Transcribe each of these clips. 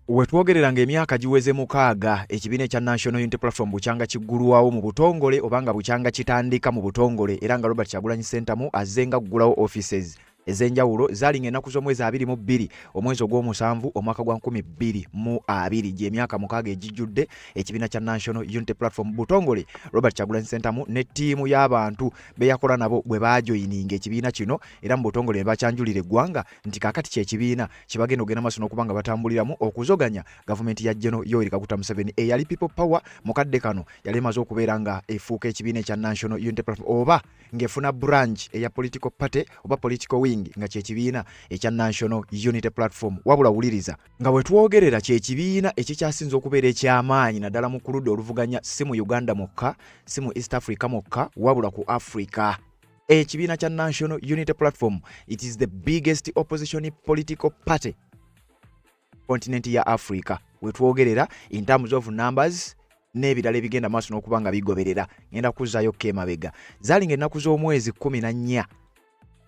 Wetwogerera ng'emyaka giweze 6 ekibiina ekya National Unity Platform bukyanga kiggulwawo mu butongole oba nga bukyanga kitandika mu butongole, era nga Robert Kyagulanyi Ssentamu azze nga aggulawo offices ez'enjawulo. Zaali ng'ennaku z'omwezi 22 omwezi ogw'omusanvu omwaka gwa 2020, gy'emyaka 6 egijjudde ekibiina kya National Unity Platform butongole Robert Kyagulanyi Ssentamu ne ttiimu y'abantu be yakola nabo bwe baajoyininga ekibiina kino, era mu butongole ne bakyanjulira eggwanga nti kaakati kyekibiina kyebagenda okugenda maaso n'okuba nga batambuliramu okuzoganya gavumenti ya General Yoweri Kaguta Museveni eyali People Power. Mu kadde kano yali emaze okubeera nga efuuka ekibiina ekya National Unity Platform oba ng'efuna branch eya political party oba political wing nga kyekibiina ekya National Unity Platform. Wabula wuliriza nga bwe twogerera kyekibiina ekikyasinze okubeera eky'amaanyi naddala mu kuludda oluvuganya, si mu Uganda mwokka, si mu East Africa mwokka, wabula ku Africa. Ekibiina kya National Unity Platform, it is the biggest opposition political party continent ya Africa wetwogerera in terms of numbers n'ebirala ebigenda maaso n'okuba nga bigoberera. Ngenda kuzzaayo ko emabega. Zaali ng'ennaku z'omwezi 14,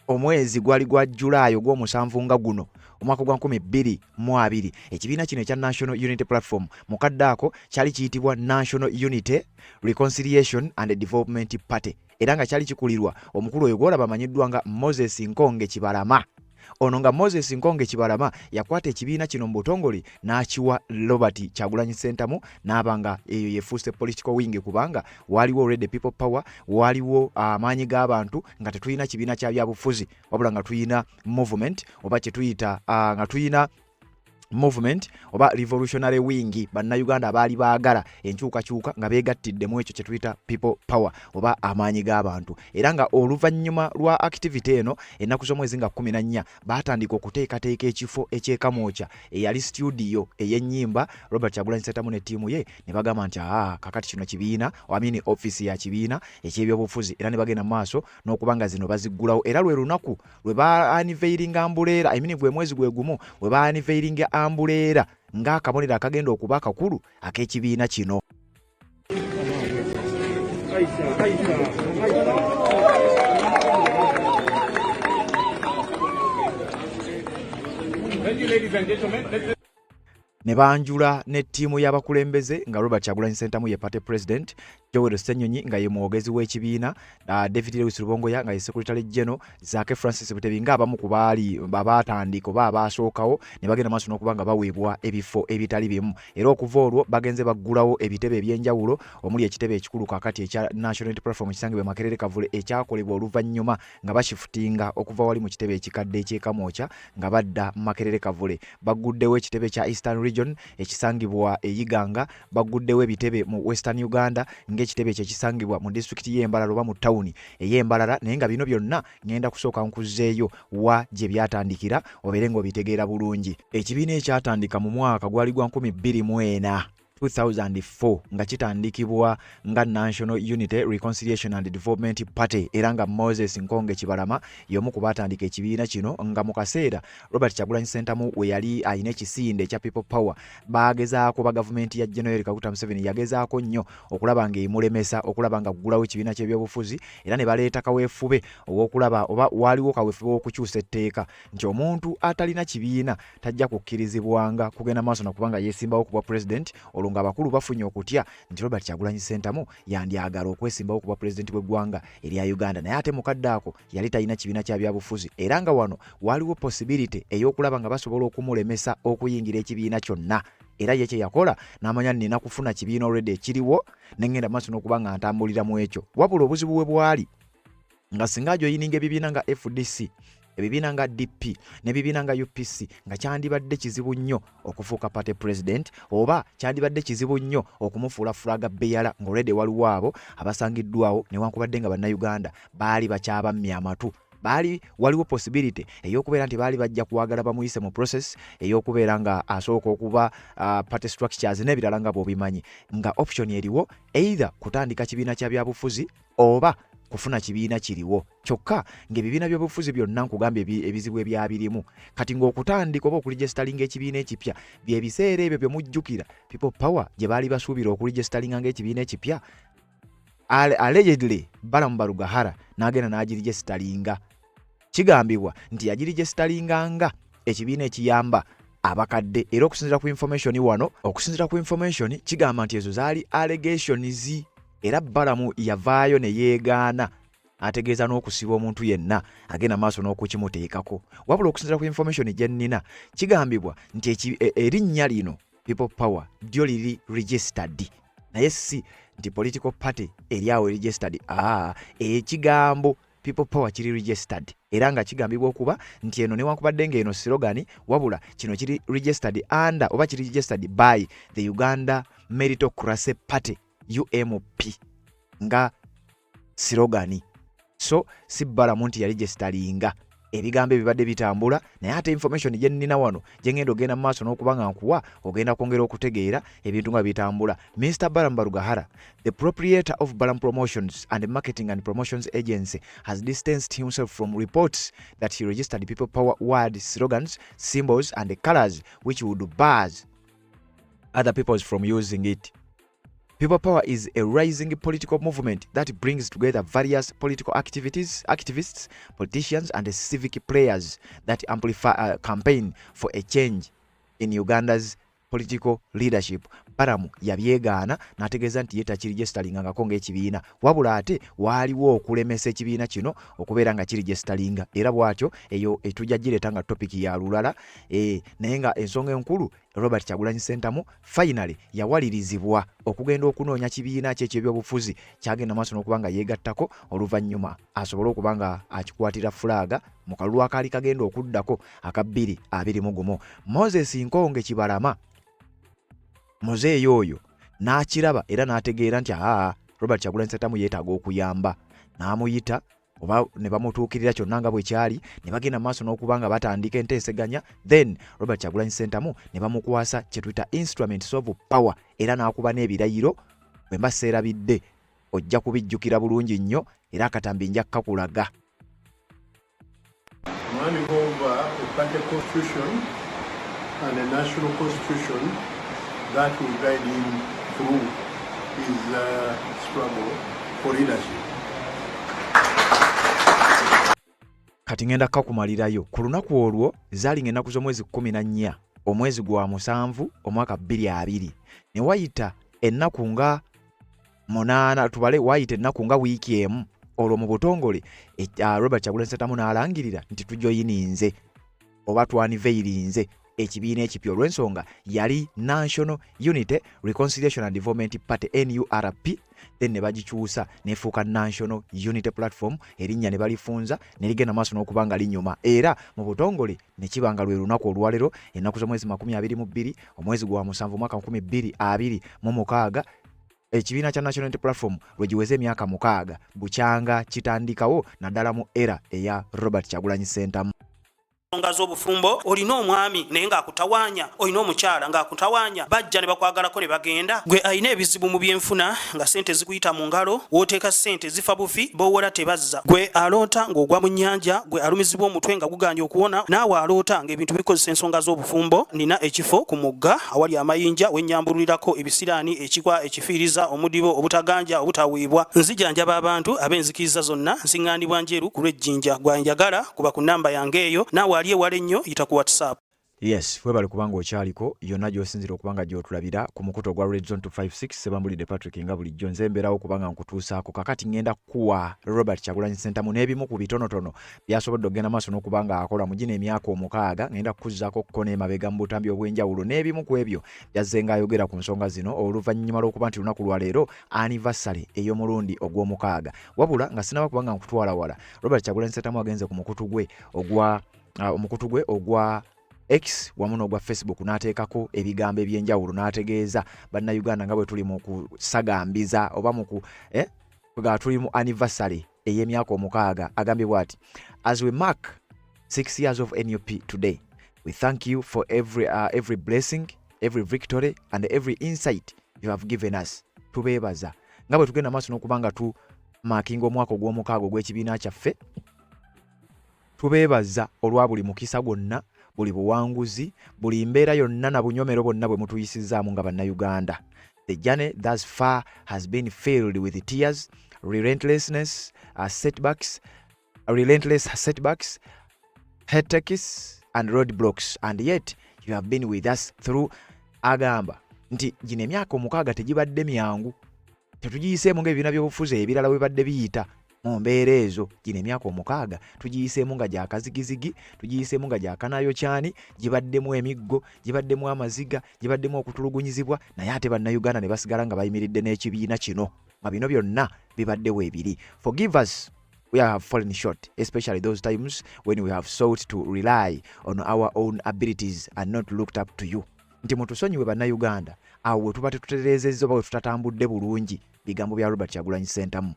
omwezi gwali gwa Julaayi ogw'omusanvu nga guno omwaka gwa 2020, ekibiina kino ekya National Unity Platform, mu kadde ako kyali kiyitibwa National Unity, Reconciliation and Development Party, era nga kyali kikulirwa omukulu oyo gwolaba amanyiddwa nga Moses Nkonge Kibalama. Ono nga Moses Nkonge Kibalama yakwata ekibiina kino mu butongole n'akiwa Robert Kyagulanyi Ssentamu, n'aba nga eyo yefuuse political wing, kubanga waaliwo already People Power, waaliwo amaanyi g'abantu, nga tetulina kibiina kya byabufuzi wabula nga tulina movement oba kyetuyita nga tulina movement oba revolutionary wing, Bannayuganda abaali baagala enkyukakyuka nga beegattidde mu ekyo kye tuyita People Power oba amaanyi g'abantu. Era nga oluvannyuma lwa activity eno, ennaku z'omwezi nga 14 baatandika okuteekateeka ekifo ekyekamwokya eyali studio ey'ennyimba. Robert Kyagulanyi Ssentamu ne ttiimu ye ne bagamba nti aa, kakati kino kibiina, I mean office ya kibiina eky'ebyobufuzi, era ne bagenda mu maaso n'okuba nga zino baziggulawo. Era lwe lunaku lwe ba unveilinga umbrella, I mean gwe mwezi gwe gumu we ba unveilinga umbrella ng'akabonero akagenda okuba akakulu ak'ekibiina kino. Aisha, Aisha, Aisha. Thank you, ladies and gentlemen. Let's Ne banjula ne ttiimu y'abakulembeze nga Robert Kyagulanyi Ssentamu ye party president, Joel Ssenyonyi nga ye mwogezi w'ekibiina, David Lewis Rubongoya nga ye secretary general, Zaake Francis Butebi ng'abamu ku baali abaatandika oba abaasookawo, ne bagenda maaso n'okuba nga baweebwa ebifo ebitali bimu. Era okuva olwo bagenze baggulawo ebitebe ebyenjawulo, omuli ekitebe ekikulu kaakati ekya National Unity Platform ekisangibwa e Makerere Kavule, ekyakolebwa oluvannyuma nga bashifutinga okuva wali mu kitebe ekikadde ekyekamwokya nga badda Makerere Kavule. Bagguddewo ekitebe kya Eastern Region ekisangibwa e Iganga, bagguddewo ebitebe mu Western Uganda ng'ekitebe ekyo ekisangibwa mu disitulikiti y'Embalala oba mu tawuni ey'Embalala. Naye nga bino byonna ŋŋenda kusooka nkuzzeeyo wa gye byatandikira obeere ng'obitegeera bulungi. Ekibiina ekyatandika mu mwaka gwali gwa 2004, 2004, nga kitandikibwa nga National Unity, Reconciliation and Development Party, era nga Moses Nkonge Kibalama y'omu ku baatandika ekibiina kino, nga mu kaseera Robert Kyagulanyi Ssentamu we yali alina ekisinde ekya People Power, baagezaako ba gavumenti ya General Yoweri Kaguta Museveni yagezaako nnyo okulaba ng'emulemesa okulaba nga ggulawo ekibiina ky'ebyobufuzi, era ne baleeta kaweefube ow'okulaba oba waaliwo kaweefube w'okukyusa etteeka nti omuntu atalina kibiina tajja kukkirizibwanga kugenda maaso nakubanga yeesimbawo ku bwa president. Olwo ng'abakulu bafunye okutya nti Robert Kyagulanyi Ssentamu yandyagala okwesimbawo ku bwa pulezidenti bw'eggwanga erya Uganda, naye ate mukadde ako yali talina kibiina kya byabufuzi, era nga wano waaliwo possibility ey'okulaba nga basobola okumulemesa okuyingira ekibiina kyonna. Era ye kye yakola n'amanya, nina kufuna kibiina already ekiriwo ne ŋŋenda maaso n'okuba nga ntambulira mu ekyo. Wabula obuzibu bwe bwali nga singa ajoyininga ebibiina nga FDC, ebibiina nga DP n'ebibiina nga UPC, nga kyandibadde kizibu nnyo okufuuka party president oba kyandibadde kizibu nnyo okumufuula flag bearer, ng'already waliwo abo abasangiddwawo. Newankubadde nga Bannayuganda baali bakyabammye amatu, baali waliwo possibility ey'okubeera nti baali bajja kwagala bamuyise mu process ey'okubeera nga asooka okuba party structures n'ebirala nga bw'obimanyi, nga option eriwo either kutandika kibiina kya byabufuzi oba kufuna kibiina kiriwo. Kyokka ng'ebibiina by'obufuzi byonna nkugambye ebizibu ebyabirimu. Kati ng'okutandika oba okuregisteringa ekibiina ekipya, byebiseera ebyo bye mujjukira People Power gye baali basuubira okuregisteringa ng'ekibiina ekipya. Allegedly Balaam Barugahara n'agenda n'agiregisteringa, kigambibwa nti yagiregisteringa nga ekibiina ekiyamba Abakadde era okusinziira ku information wano, okusinziira ku information kigamba nti ezo zaali allegations, era Balamu yavaayo ne yeegaana, ategeeza n'okusiba omuntu yenna agenda maaso n'okukimuteekako. Wabula okusinziira ku information gye nnina, kigambibwa nti erinnya lino People Power ddyo liri registered, naye si nti political party eri awo registered. Aa, ekigambo People Power kiri registered, era nga kigambibwa okuba nti eno newankubadde ng'eno slogan, wabula kino kiri registered under oba kiri registered by the Uganda Meritocracy Party, UMP, nga slogan, so si Balamu nti yaregisteringa. Ebigambo ebibadde bitambula, naye ate information gye nnina wano gye ngenda ogenda mu maaso n'okuba nga nkuwa, ogenda kwongera okutegeera ebintu nga bitambula. Mr Balam Barugahara, the proprietor of Balam Promotions and Marketing and Promotions Agency, has distanced himself from reports that he registered People Power word, slogans, symbols and colors, which would bars other peoples from using it. People Power is a rising political movement that brings together various political activities, activists, politicians, and civic players that amplify a campaign for a change in Uganda's political leadership. Balamu yabyegaana n'ategeeza nti ye takiregisteringangako ng'ekibiina, wabula ate waaliwo okulemesa ekibiina kino okubeera nga kiregisteringa, era bw'atyo eyo etujja gireeta nga topic ya lulala. Naye nga ensonga enkulu, Robert Kyagulanyi Ssentamu finally yawalirizibwa okugenda okunoonya kibiina kye ekyebyobufuzi kyagenda maaso n'okuba nga yeegattako, oluvannyuma asobole okuba nga akikwatira fulaaga mu kalulu akaali kagenda okuddako aka 2021. Moses Nkonge Kibalama, muzeeyi oyo n'akiraba era n'ategeera nti aa, Robert Kyagulanyi Ssentamu yeetaaga okuyamba, n'amuyita oba ne bamutuukirira kyonna nga bwe kyali, ne bagenda mu maaso n'okuba nga batandika enteeseganya. Then Robert Kyagulanyi Ssentamu ne bamukwasa kye tuyita instruments of power, era n'akuba n'ebirayiro. Bwe mba seerabidde, ojja kubijjukira bulungi nnyo, era akatambi nja kukakulaga. Handing over a party constitution and a national constitution that will guide him through his struggle for leadership. Kati ngenda kukakumalirayo. Ku lunaku olwo zaali ng'ennaku z'omwezi 14, omwezi gwa 7, omwaka 2020, ne wayita ennaku nga 8, tubale wayita ennaku nga wiiki emu, olwo mu butongole Robert Kyagulanyi Ssentamu n'alangirira nti tujoyininze oba twaniveirinze ekibiina ekipya, olw'ensonga yali National Unity, Reconciliation and Development Party, NURP, then ne bagikyusa nefuuka National Unity Platform. Erinnya ne balifunza ne ligenda maaso n'okuba nga linyuma, era mu butongole ne kiba nga lwe lunaku olwaleero, ennaku z'omwezi 22, omwezi gwa 7, omwaka 2026, ekibiina kya National Unity Platform lwe giweze emyaka 6 bukyanga kitandikawo, naddala mu era eya Robert Kyagulanyi Ssentamu. Ensonga z'obufumbo, olina omwami naye ng'akutawaanya, olina omukyala ng'akutawaanya, bajja ne bakwagalako ne bagenda. Gwe alina ebizibu mu byenfuna nga ssente zikuyita mu ngalo, w'oteeka ssente zifa bufi, b'owola tebazza. Gwe aloota ng'ogwa mu nnyanja, gwe alumizibwa omutwe nga gugaanye okuwona, naawe aloota ng'ebintu bikozesa ensonga z'obufumbo, nina ekifo ku mugga awali amayinja wennyambululirako ebisiraani, ekikwa, ekifiiriza, omudibo, obutaganja, obutaweebwa. Nzijanjaba abantu ab'enzikiriza zonna, nsiŋŋaanibwa Njeru ku lw'Ejjinja. Gwe njagala kuba ku nnamba yange eyo, naawe ali ewala ennyo yita ku WhatsApp. Yes, webale kubanga okyaliko yonna gy'osinzira okuba nga gy'otulabira ku mukutu ogwa Red Zone 256. Sebambulidde Patrick, nga bulijjo nze mbeerawo kubanga nkutuusaako. Kakati ngenda kukuwa Robert Kyagulanyi Ssentamu n'ebimu ku bitonotono byasobodde okugenda maaso n'okuba nga akola mu gino emyaka 6. Ngenda kukuzzaako kko n'emabega mu butambi obw'enjawulo n'ebimu ku ebyo byazze ng'ayogera ku nsonga zino, oluvannyuma lw'okuba nti lunaku lwa leero anniversary ey'omulundi ogw'omukaaga. Wabula nga sinaba kubanga nkutwala wala, Robert Kyagulanyi Ssentamu agenze ku mukutu gwe ogwa omukutu gwe ogwa X wamu n'ogwa Facebook n'ateekako ebigambo ebyenjawulo, n'ategeeza Bannayuganda nga bwe tuli mu kusagambiza oba mu ku nga tuli mu anniversary ey'emyaka 6. Agambye bw'ati: "As we mark 6 years of NUP today, we thank you for every blessing, every victory and every insight you have given us." Tubeebaza nga bwe tugenda maaso n'okuba nga tu markinga omwaka ogw'omukaaga ogw'ekibiina kyaffe. Tubeebaza olwa buli mukisa gwonna, buli buwanguzi, buli mbeera yonna na bunywomero bwonna bwe mutuyisizaamu nga Bannayuganda. "The journey thus far has been filled with tears, relentlessness, setbacks, relentless setbacks, headaches and roadblocks, and yet You have been with us through. Agamba nti gino emyaka 6 tegibadde myangu, tetugiyiseemu ng'ebibiina by'obufuzi ebirala bwe badde biyita mu mbeera ezo. Gino emyaka 6 tugiyiseemu nga gyakazigizigi, tugiyiseemu nga gyakanayokyani, gibaddemu emiggo, gibaddemu amaziga, gibaddemu okutulugunyizibwa, naye ate Bannayuganda ne basigala nga bayimiridde n'ekibiina kino nga bino byonna bibaddewo ebiri. Forgive us, we have fallen short, especially those times when we have sought to rely on our own abilities and not looked up to you. Nti mutusonyiwe Bannayuganda awo we tuba tetutereezezza oba we tutatambudde bulungi. Bigambo bya Robert Kyagulanyi Ssentamu.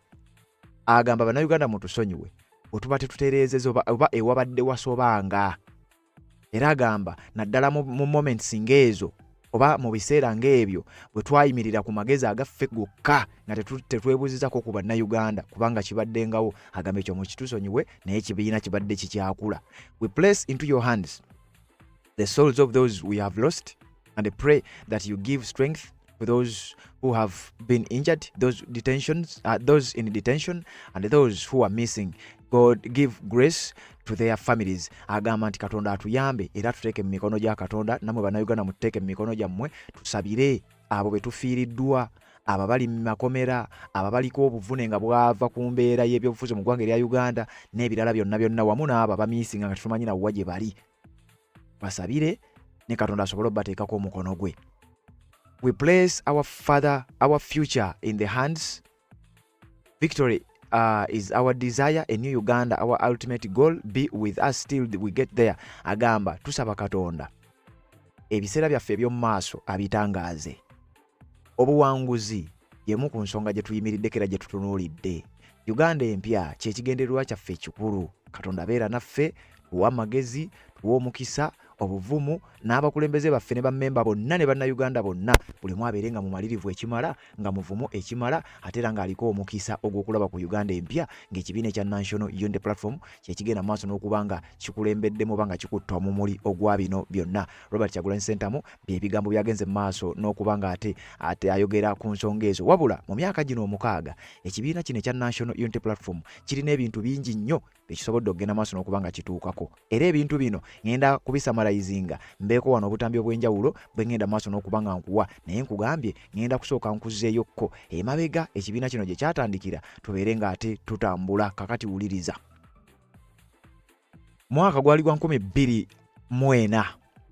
Agamba, Bannayuganda mutusonyiwe we tuba tetutereezezza oba ewabadde wasobanga. Era agamba naddala mu moments ng'ezo oba mu biseera ng'ebyo bwe twayimirira ku magezi agaffe gokka nga tetwebuuzizako ku Bannayuganda, kubanga kibaddengawo. Agamba ekyo mukitusonyiwe, naye ekibiina kibadde kikyakula. We place into your hands the souls of those we have lost and pray that you give strength to those who have been injured, those in detention and those who are missing. God give grace to their families. Agamba nti Katonda atuyambe era tuteeke mu mikono gya Katonda, nammwe Bannayuganda mututeeke mu mikono gyammwe, tusabire abo be tufiiriddwa, abo abali mu makomera, abo abaliko obuvune nga bwava ku mbeera y'ebyobufuzi mu ggwanga erya Uganda n'ebirala byonna byonna, wamu n'abo abamiisinga nga tetumanyi nawwa gye bali. Basabire ne Katonda asobole obbateekako omukono gwe. We place our father, our future in the hands. Victory is our desire, a new Uganda our ultimate goal. Be with us till we get there. Agamba tusaba Katonda ebiseera byaffe eby'omu maaso abitangaaze. Obuwanguzi y'emu ku nsonga gye tuyimiriddeko era gye tutunuulidde. Uganda empya kyekigendererwa kyaffe ekikulu. Katonda abeera naffe, tuwe amagezi, tuwe omukisa, obuvumu, n'abakulembeze baffe ne bammemba bonna ne Bannayuganda bonna, buli omu abeere nga mumalirivu ekimala, nga muvumu ekimala, ate era ng'aliko omukisa ogw'okulaba ku Uganda empya ng'ekibiina ekya National Unity Platform kyekigenda mu maaso n'okuba nga kikulembeddemu oba nga kikutta omumuli ogwa bino byonna. Robert Kyagulanyi Ssentamu bye bigambo byagenze mu maaso n'okuba nga ate ayogera ku nsonga ezo. Wabula mu myaka gino 6 ekibiina kino ekya National Unity Platform kirina ebintu bingi nnyo byekisobodde okugenda maaso n'okuba nga kituukako, era ebintu bino ŋŋenda kubisummarizinga, mbeeko wano obutambi obw'enjawulo bwe ŋŋenda maaso n'okuba nga nkuwa. Naye nkugambye ŋŋenda kusooka nkuzeeyokko emabega ekibiina kino gye kyatandikira, tubeere ng'ate tutambula. Kakati wuliriza, mwaka gwali gwa 2004,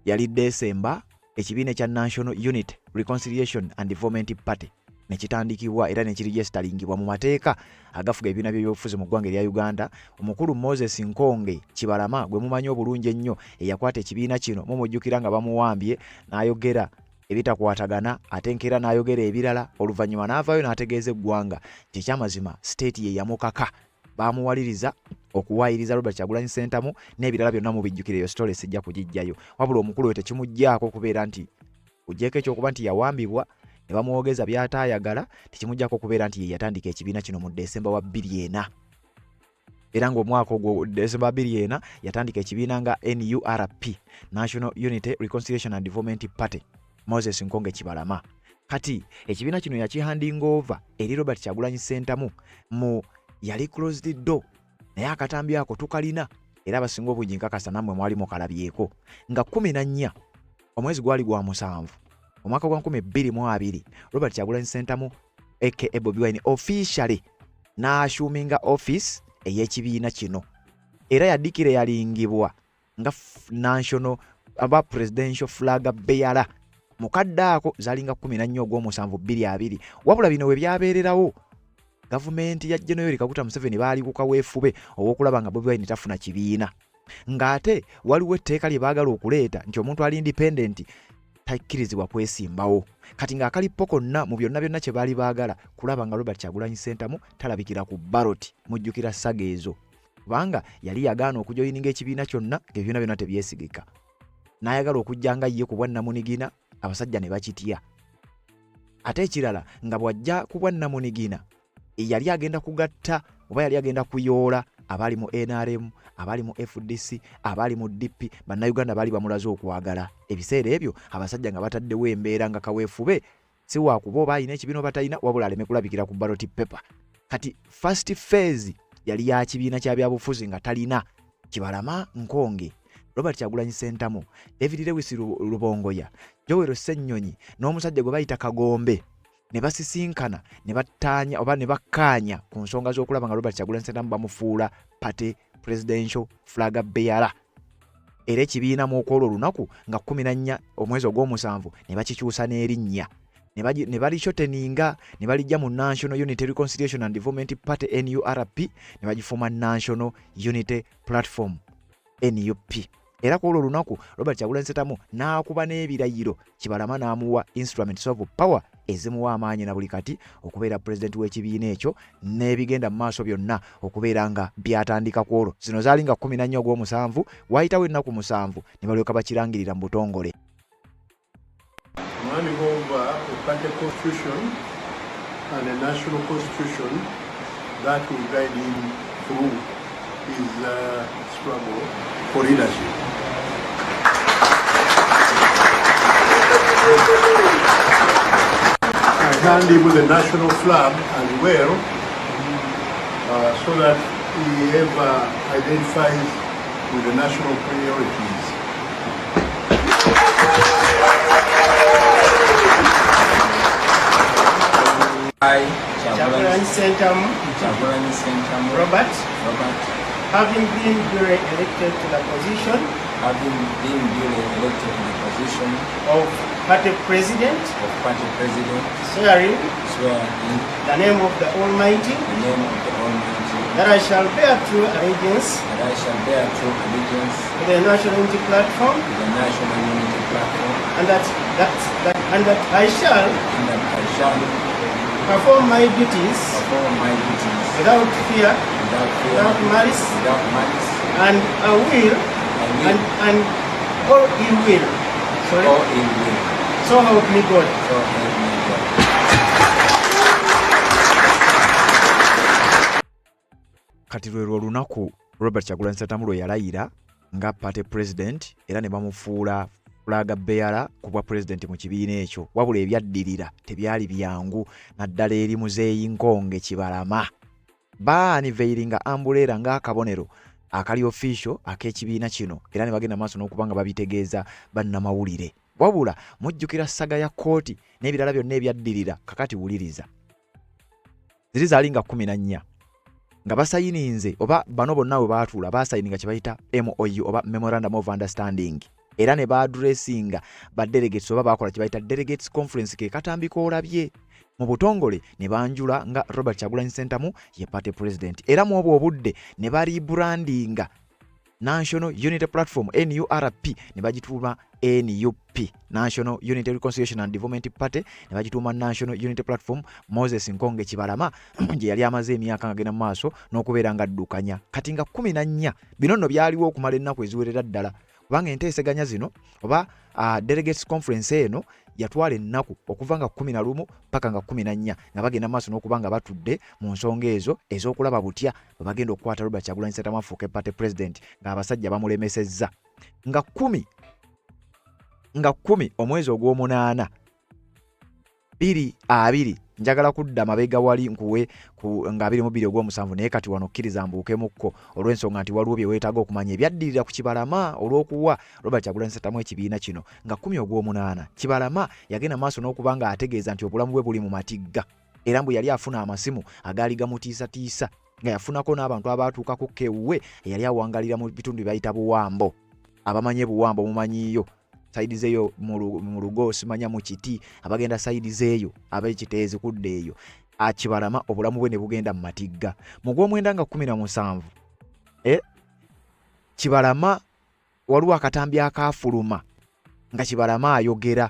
yali Desemba, ekibiina ekya National Unity, Reconciliation and Development Party ne kitandikibwa era ne kiregisitaringibwa mu mateeka agafuga ebibiina by'ebyobufuzi mu ggwanga erya Uganda. Omukulu Moses Nkonge Kibalama gwe mumanyi obulungi ennyo eyakwata ekibiina kino, mumujjukira nga bamuwambye n'ayogera ebitakwatagana, ate enkeera n'ayogera ebirala, oluvannyuma n'avaayo n'ategeeza eggwanga nti ekyamazima state ye yamukaka, bamuwaliriza okuwaayiriza Robert Kyagulanyi Ssentamu n'ebirala byonna. Mubijjukira eyo story, sijja kugiggyayo. Wabula omukulu oyo tekimuggyaako okubeera nti, ogyeko ekyokuba nti yawambibwa ne bamwogeza by'ataayagala, tekimuggyako okubeera nti ye yatandika ekibiina kino mu Desemba wa 2004, era ng'omwaka ogwo Desemba 2004 yatandika ekibiina nga NURP, National Unity, Reconciliation and Development Party, Moses Nkonge Kibalama. Kati ekibiina kino yakihandinga over eri Robert Kyagulanyi Ssentamu mu yali closed door, naye akatambi ako tukalina era abasinga obungi nkakasa nammwe mwali mukalabyeko, nga 14 omwezi gwali gwa musanvu omwaka gwa 2020, Robert Kyagulanyi Ssentamu aka Bobi Wine officially n'assuminga office ey'ekibiina kino, era yadeclaringibwa nga national aba presidential flag bearer. Mukadde ako zalinga 14 ogw'omusanvu 2020. Wabula bino we byabeererawo, gavumenti ya General Yoweri Kaguta Museveni baali ku kaweefube ow'okulaba nga Bobi Wine tafuna kibiina, ng'ate waliwo etteeka lye baagala okuleeta nti omuntu ali independent takkirizibwa kwesimbawo. Kati ng'akalippo konna mu byonna byonna kye baali baagala kulaba nga Robert Kyagulanyi Ssentamu talabikira ku ballot. Mujjukira saga ezo, kubanga yali yagaana okujoyininga ekibiina kyonna ng'ebibiina byonna tebyesigika, n'ayagala okujja nga ye ku bwannamunigina, abasajja ne bakitya. Ate ekirala, nga bw'ajja ku bwannamunigina yali agenda kugatta oba yali agenda kuyoola abaali mu NRM, abaali mu FDC, abaali mu DP. Bannayuganda baali bamulaze okwagala ebiseera ebyo, abasajja nga bataddewo embeera nga kaweefube si wakuba oba alina ekibiina oba talina, wabula aleme kulabikira ku ballot paper. Kati first phase yali ya kibiina kya byabufuzi nga talina. Kibalama Nkonge Robert Kyagulanyi Ssentamu, David Lewis Lubongoya, Joel Ssennyonyi n'omusajja gwe bayita Kagombe ne basisinkana ne battaanya oba ne bakkaanya ku nsonga z'okulaba nga Robert Kyagulanyi Ssentamu bamufuula party presidential flag bearer era ekibiina mu okwolwo olunaku nga 14 omwezi ogw'omusanvu ne bakikyusa n'erinnya ne balishoteninga ne balijja mu National Unity Reconciliation and Development Party NURP ne bagifuuma National Unity Platform NUP era ku olwo olunaku Robert Kyagulanyi Ssentamu n'akuba n'ebirayiro Kibalama n'amuwa instruments of power ezimuwa amaanyi na buli kati okubeera pulezidenti w'ekibiina ekyo n'ebigenda mu maaso byonna okubeera nga byatandika ku olwo. Zino zaali nga 14 ogw'omusanvu, waayitawo ennaku musanvu ne balyoka bakirangirira mu butongole. Handing over a party constitution and a national constitution that will guide him through his struggle for leadership. I hand him the national flag as well, so that he ever identifies with the national priorities. I, Kyagulanyi Ssentamu, Kyagulanyi Ssentamu Robert, Robert, having been duly elected to the position having been duly elected to the position of party president, of party president, swearing swear in the name of the Almighty the name of the Almighty that I shall bear true allegiance that I shall bear true allegiance to the National Unity Platform to the National Unity Platform and that I shall and that I shall perform my duties perform my duties without fear, without fear, without malice, without malice, and I will, I will, and all ill will. Sorry. All ill will. So help me God. So help me God. Kati lwe lwo olunaku Robert Kyagulanyi Ssentamu lwe yalayira nga party president era ne bamufuula flag bearer ku bwa president mu kibiina ekyo. Wabula ebyaddirira tebyali byangu naddala eri Muzeeyi Nkonge Kibalama. Baaniveiringa ambuleera ng'akabonero akali official ak'ekibiina kino era ne bagenda maaso n'okuba nga babitegeeza bannamawulire. Wabula mujjukira saga ya kkooti n'ebirala byonna ebyaddirira. Kakati wuliriza, ziri zaali nga 14 nga basayininze oba bano bonna we baatuula basayininga kye bayita MOU oba Memorandum of Understanding era ne baadressinga ba delegates oba baakola kye bayita delegates conference ke katambi k'olabye mu butongole ne banjula nga Robert Kyagulanyi Ssentamu ye party president era mu obwo obudde ne barebrandinga National Unity Platform NURP ne bagituuma NUP National Unity Reconciliation and Development Party ne bagituuma National Unity Platform. Moses Nkonge Kibalama gye yali amaze emyaka ng'agenda mu maaso n'okubeera ng'addukanya. Kati nga 14 bino nno byaliwo okumala ennaku eziwerera ddala kubanga enteeseganya zino oba delegates conference eno yatwala ennaku okuva nga 11 paka nga 14 nga bagenda maaso n'okuba nga batudde mu nsonga ezo ez'okulaba butya bwe bagenda okukwata Robert Kyagulanyi Ssentamu afuuke party president ng'abasajja bamulemesezza. Nga 10 omwezi ogw'omunaana 2020, njagala kudda mabega wali nkuwe nga 22 ogw'omusanvu, naye kati wano kkiriza mbuukemukko olw'ensonga nti waliwo bye weetaaga okumanya ebyaddirira ku Kibalama olw'okuwa Robert Kyagulanyi Ssentamu ekibiina kino. Nga 10 ogw'omunaana Kibalama yagenda maaso n'okuba nga ategeeza nti obulamu bwe buli mu matigga era mbu yali afuna amasimu agaali gamutiisatiisa nga yafunako n'abantu abaatuukako ewuwe eyali awangalira mu bitundu bye bayita Buwambo. Abamanyi Buwambo mumanyiiyo sayidi zeeyo mu lugo simanya mu kiti, abagenda sayidi zeeyo ab'ekiteezi kudda eyo. Akibalama obulamu bwe ne bugenda mu matigga. Mu gw'omwenda nga 17 Kibalama waliwo akatambi akaafuluma nga Kibalama ayogera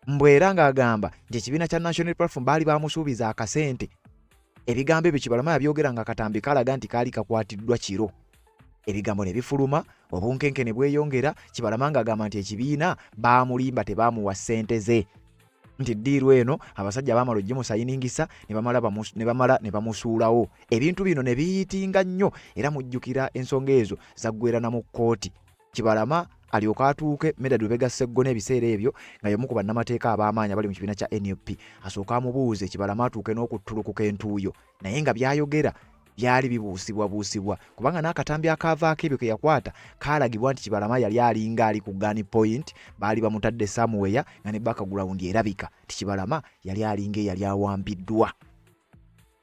mbwe era ng'agamba nti ekibiina kya National Platform baali bamusuubiza akasente. Ebigambo ebyo Kibalama yabyogera nga akatambi kalaga nti kaali kakwatiddwa kiro. Ebigambo ne bifuluma, obunkenke ne bweyongera. Kibalama ng'agamba nti ekibiina baamulimba, tebaamuwa ssente ze, nti ddiiru eno abasajja baamala ogimusayiningisa ne bamala ne bamusuulawo. Ebintu bino ne biyitinga nnyo era mujjukira ensonga ezo zaggwera na mu kkooti. Kibalama alyoka atuuke Medard Lubega Sseggona ebiseera ebyo nga y'omu ku bannamateeka ab'amaanyi abali mu kibiina kya NUP asooka amubuuze Kibalama atuuke n'okuttulukuka entuuyo, naye nga by'ayogera Byali bibuusibwabuusibwa kubanga n'akatambi akaavaako ebyo ke yakwata kaalagibwa nti Kibalama yali alinga ali ku gun point, baali bamutadde somewhere nga ne background erabika nti Kibalama yali alinga eyali awambiddwa.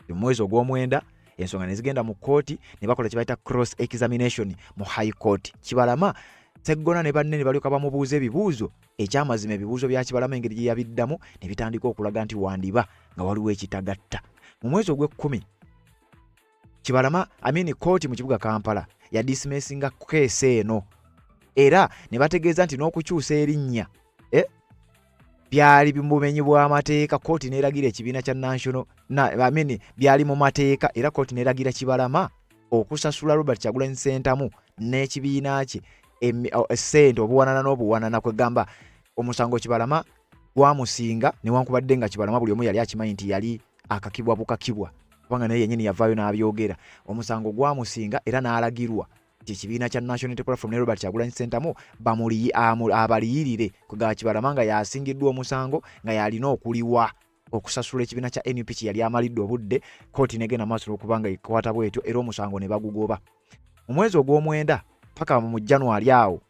Mu mwezi ogw'omwenda ensonga ne zigenda mu kkooti ne bakola kye bayita cross examination mu high court. Kibalama, Sseggona ne banne ne balyoka bamubuuza ebibuuzo. Ekyamazima ebibuuzo bya Kibalama engeri gye yabiddamu ne bitandika okulaga nti wandiba nga waliwo ekitagatta. Mu mwezi ogw'ekkumi Kibalama amini kkooti mu kibuga Kampala yadismissinga keesi eno era ne bategeeza nti n'okukyusa erinnya byali bumenyi bw'amateeka. Kkooti n'eragira ekibiina kya National na, I mean, byali mu mateeka era kkooti n'eragira Kibalama okusasula Robert Kyagulanyi Ssentamu n'ekibiina kye ssente obuwanana n'obuwanana. Kwegamba omusango Kibalama gwamusinga, newankubadde nga Kibalama buli omu yali akimanyi nti yali akakibwa bukakibwa, kubanga naye yennyini yavaayo n'abyogera. Omusango gwamusinga era n'alagirwa nti ekibiina kya National Unity Platform ne Robert Kyagulanyi Ssentamu abaliyirire. Kwegamba Kibalama nga yasingiddwa omusango nga yalina okuliwa okusasula ekibiina kya NUP kye yali amalidde obudde. Kkooti negenda maaso n'okuba nga ekwata bwetyo era omusango ne bagugoba mu mwezi ogw'omwenda paka mu January awo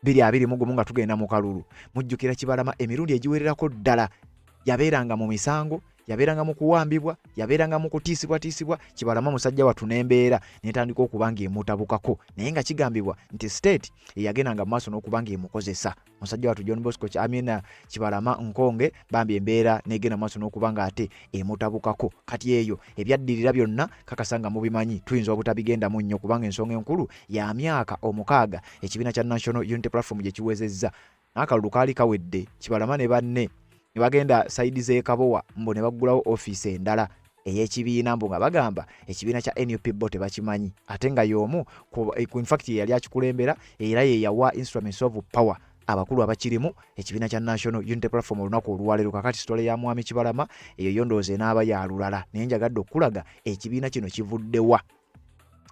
2021 nga tugenda mu kalulu. Mujjukira Kibalama emirundi egiwererako ddala yabeeranga mu misango, yabeeranga mu kuwambibwa, yabeeranga mu kutiisibwatiisibwa. Kibalama musajja wattu n'embeera netandika okuba ng'emutabukako, naye nga kigambibwa nti state eyagendanga mu maaso n'okuba ng'emukozesa. Musajja wattu John Bosco Amina Kibalama Nkonge bambi embeera negenda maaso n'okuba nga ate emutabukako. Kati eyo ebyaddirira byonna kakasa nga mubimanyi, tuyinza obutabigendamu nnyo kubanga ensonga enkulu ya myaka 6 ekibiina kya National Unity Platform gye kiwezezza. N'akalulu kaali kawedde, Kibalama ne banne ne bagenda side z'e Kabowa mbu ne baggulawo ofiisi endala ey'ekibiina, mbu nga bagamba ekibiina kya NUP bo tebakimanyi, ate nga y'omu in fact ye yali akikulembera era ye yawa instruments of power abakulu abakirimu ekibiina kya National Unity Platform olunaku olwaleero. Kakati story ya mwami Kibalama eyo yo ndowooza enaaba ya lulala, naye njagadde okulaga ekibiina kino kivuddewa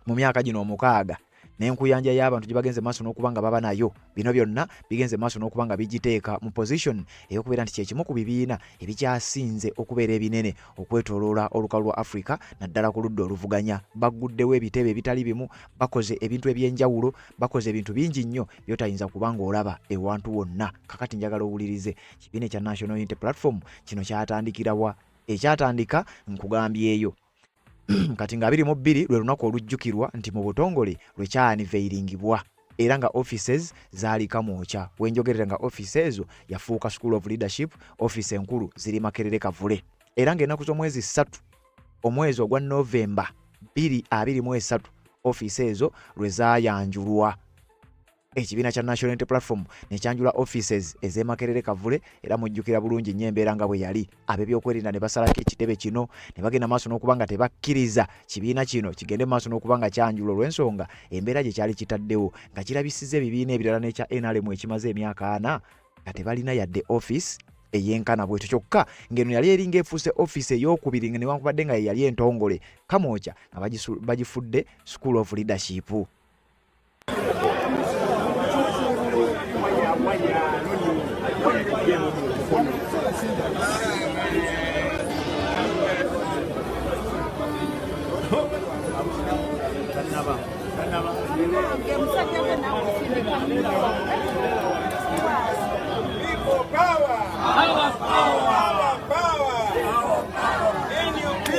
mu myaka gino 6 n'enkuyanja y'abantu gye bagenze maaso n'okuba nga baba nayo. Bino byonna bigenze maaso n'okuba nga bigiteeka mu position ey'okubeera nti kyekimu ku bibiina ebikyasinze okubeera ebinene okwetooloola olukalu lwa Africa, naddala ku ludda oluvuganya. Bagguddewo ebitebe ebitali bimu, bakoze ebintu ebyenjawulo, bakoze ebintu bingi nnyo by'otayinza kuba ng'olaba ewantu wonna. Kakati njagala owulirize kibiina ekya National Unity Platform kino kyatandikirawa. Ekyatandika nkugambyeyo. Kati nga 22 lwe lunaku olujjukirwa nti mu butongole lwe kyaunveiringibwa, era nga offices zaali Kamwokya. Wenjogerera nga office ezo yafuuka School of Leadership, office enkulu ziri Makerere Kavule, era ng'ennaku z'omwezi 3 omwezi ogwa Novemba 2023 office ezo lwe zaayanjulwa. Ekibiina kya National Unity Platform nekyanjula offices ez'e Makerere Kavule, era mujjukira bulungi nnyo embeera nga bwe yali. Ab'ebyokwerinda ne basalako ekitebe kino ne bagenda maaso n'okuba nga tebakkiriza kibiina kino kigende maaso n'okuba nga kyanjula, olw'ensonga embeera gye kyali kitaddewo nga kirabisiza ebibiina ebirala n'ekya NRM ekimaze emyaka 40 nga tebalina yadde office eyenkana bwetyo. Kyokka ng'eno yali eringa efuuse office ey'okubiri, nga newankubadde nga ye yali entongole Kamwokya nga bagifudde School of Leadership. Power! Power! Power! NUP!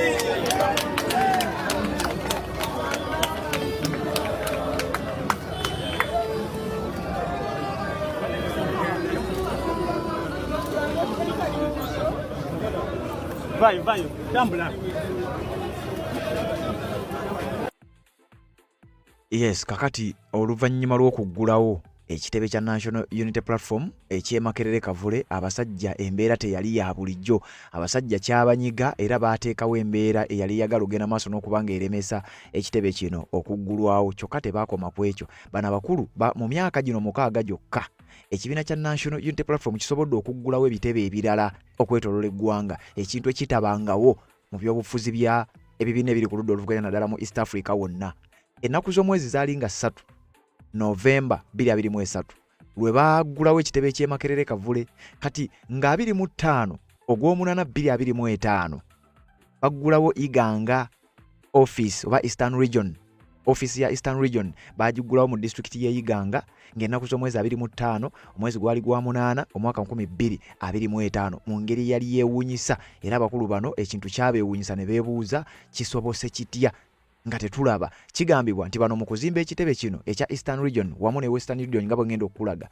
Vayo, vayo, tambula. Yes, kakati oluvannyuma lw'okuggulawo ekitebe kya National Unity Platform eky'e Makerere Kavule, abasajja embeera teyali ya bulijjo. Abasajja kyabanyiga era baateekawo embeera eyali eyagala okugenda maaso n'okuba ng'eremesa ekitebe kino okuggulwawo. Kyokka tebaakoma ku ekyo. Bano abakulu mu myaka gino 6 gyokka ekibiina kya National Unity Platform kisobodde okuggulawo ebitebe ebirala okwetooloola eggwanga, ekintu ekitabangawo mu byobufuzi bya ebibiina ebiri ku ludda oluvuganya naddala mu East Africa wonna. Ennaku z'omwezi zaali nga 3 Novemba 2023 lwe baggulawo ekitebe ky'e Makerere Kavule. Kati nga 25 ogw'omunaana 2025 baggulawo Iganga. Office oba Eastern Region. Office ya Eastern Region bagiggulawo mu disitulikiti y'e Iganga ng'ennaku z'omwezi 25 omwezi gwali gwa munaana omwaka 2025 mu ngeri yali yeewuunyisa, era abakulu bano ekintu kyabeewuunyisa ne beebuuza kisobose kitya nga tetulaba. Kigambibwa nti bano mu kuzimba ekitebe kino ekya Eastern Region wamu ne Western Region nga bwe ngenda okukulaga,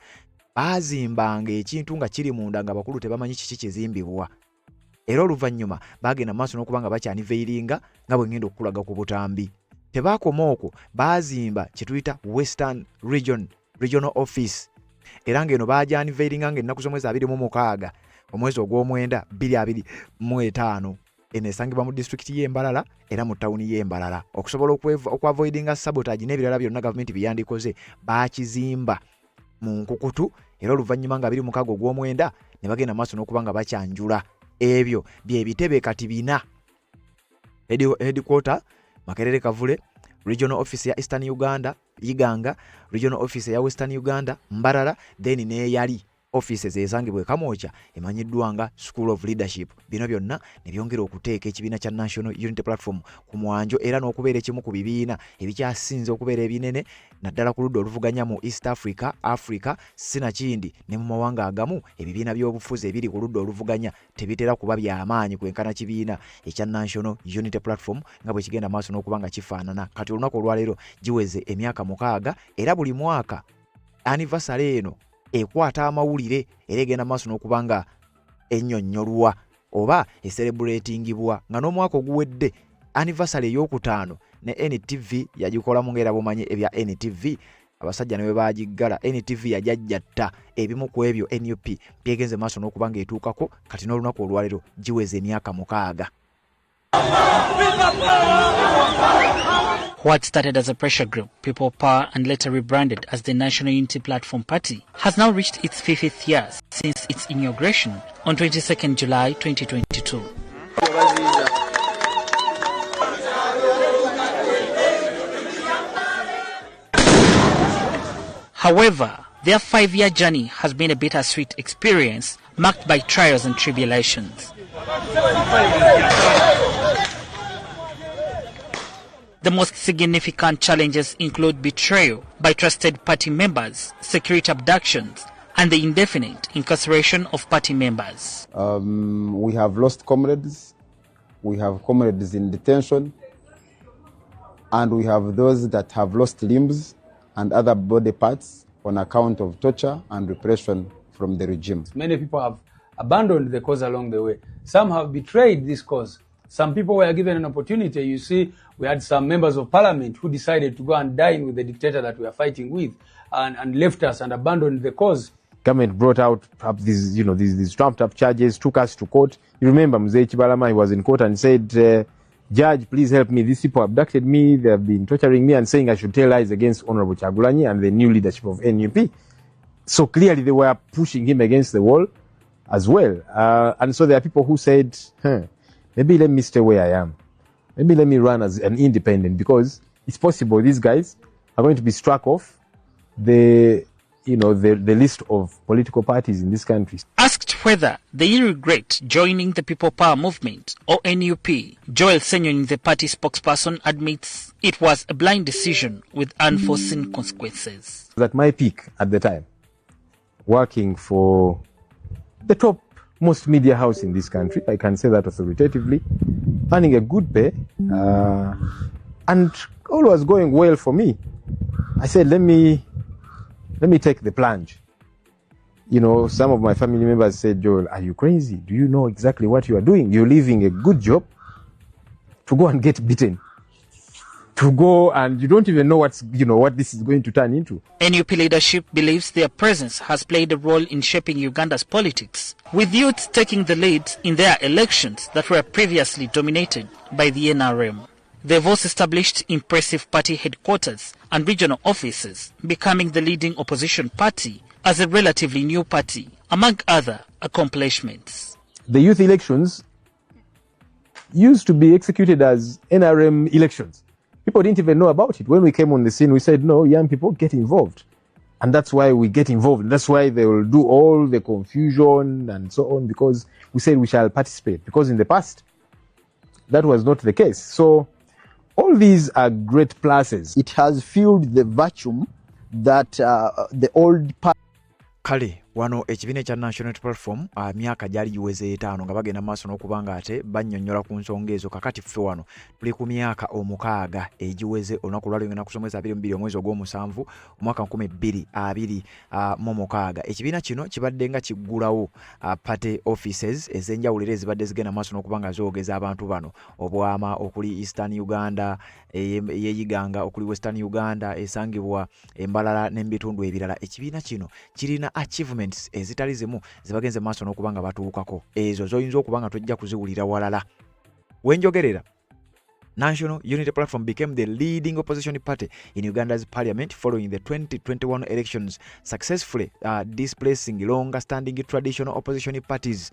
baazimbanga ekintu nga kiri munda nga abakulu tebamanyi kiki kizimbibwa, era oluvannyuma baagenda maaso n'okuba nga bakyaniveiringa nga bwe ngenda okukulaga ku butambi. Tebaakoma okwo, baazimba kye tuyita Western Region Regional Office, era ng'eno baajaniveiringa ng'ennaku z'omwezi 26 omwezi ogw'omwenda 2025. Eno esangibwa mu disitulikiti y'e Mbarara era mu tawuni y'e Mbarara. Okusobola okwavoidinga sabotage n'ebirala byonna gavumenti bye yandikoze, baakizimba mu nkukutu, era oluvannyuma nga 26 ogw'omwenda ne bagenda maaso n'okuba nga bakyanjula. Ebyo bye bitebe kati bina: headquarter Makerere Kavule, regional office ya Eastern Uganda Iganga, regional office ya Western Uganda Mbarara, then n'eyali offices ezangibwa e Kamwokya emanyiddwa nga School of Leadership. Bino byonna ne byongera okuteeka ekibiina kya National Unity Platform ku mwanjo era n'okubeera ekimu ku bibiina ebikyasinze okubeera ebinene naddala ku ludda oluvuganya mu East Africa, Africa, sinakindi ne mu mawanga agamu. Ebibiina by'obufuzi ebiri ku ludda oluvuganya tebitera kuba byamaanyi kwenkana kibiina ekya National Unity Platform nga bwe kigenda maaso n'okuba nga kifaanana kati. Olunaku olwaleero giweze emyaka 6, era buli mwaka anniversary eno ekwata amawulire era egenda maaso n'okuba nga ennyonnyolwa oba eserebuletingibwa, nga n'omwaka oguwedde anniversary ey'okutaano ne NTV yagikolamu, ng'era bumanyi ebya NTV, abasajja ne bwe bagiggala NTV yajajjatta ebimu ku ebyo NUP byegenze maaso n'okuba ng'etuukako kati. N'olunaku olwaleero giweza emyaka 6. What started as a pressure group, People Power, and later rebranded as the National Unity Platform Party, has now reached its fifth year since its inauguration on 22nd July 2022. However, their 5-year journey has been a bittersweet experience marked by trials and tribulations. The most significant challenges include betrayal by trusted party members, security abductions, and the indefinite incarceration of party members. We have lost comrades, we have comrades in detention, and we have those that have lost limbs and other body parts on account of torture and repression from the regime. Many people have abandoned the cause along the way. Some have betrayed this cause. Some people were given an opportunity. You see, we had some members of parliament who decided to go and dine with the dictator that we are fighting with and left us and abandoned the cause. Government brought out perhaps these trumped up charges, took us to court. You remember Mzee Kibalama, he was in court and said, "Judge, please help me. These people abducted me. They have been torturing me and saying I should tell lies against Honorable Kyagulanyi and the new leadership of NUP." So clearly they were pushing him against the wall as well. And so there are people who said, "Maybe let me stay where I am. Maybe let me run as an independent, because it's possible these guys are going to be struck off the list of political parties in this country." Asked whether they regret joining the People Power Movement or NUP, Joel Ssenyonyi, the party spokesperson, admits it was a blind decision with unforeseen consequences. At my peak at the time, working for the top most media house in this country, I can say that authoritatively, earning a good pay, and all was going well for me. I said, let me take the plunge. Some of my family members said, "Joel, are you crazy? Do you know exactly what you are doing? You're leaving a good job to go and get beaten. To go and you don't even know what this is going to turn into." NUP leadership believes their presence has played a role in shaping Uganda's politics, with youth taking the lead in their elections that were previously dominated by the NRM. They've also established impressive party headquarters and regional offices, becoming the leading opposition party as a relatively new party, among other accomplishments. The youth elections used to be executed as NRM elections. People didn't even know about it. When we came on the scene, we said, "No, young people, get involved." And that's why we get involved. That's why they will do all the confusion and so on, because we said we shall participate. Because in the past, that was not the case. So All these are great pluses. It has filled the vacuum that the old party Kale wano ekibiina ekya National Unity Platform myaka gyali giweze etaano nga bagenda maaso n'okuba nga ate bannyonnyola ku nsonga ezo. Kakati ffe wano tuli ku myaka 6 egiweze olunaku lwali ngenda kusomesa 22 omwezi ogw'omusanvu omwaka 2026. Ekibiina kino kibadde nga kiggulawo party offices ez'enjawulo era ezibadde zigenda maaso n'okuba nga zoogeza abantu bano obwama, okuli Eastern Uganda ey'e Iganga, okuli Western Uganda esangibwa Embalala n'ebitundu ebirala. Ekibiina kino kirina achievements ezitali zimu zebagenze maaso n'okuba nga batuukako, ezo zoyinza okuba nga tojja kuziwulira walala. Wenjogerera, National Unity Platform became the leading opposition party in Uganda's parliament following the 2021 elections, successfully displacing longer standing traditional opposition parties.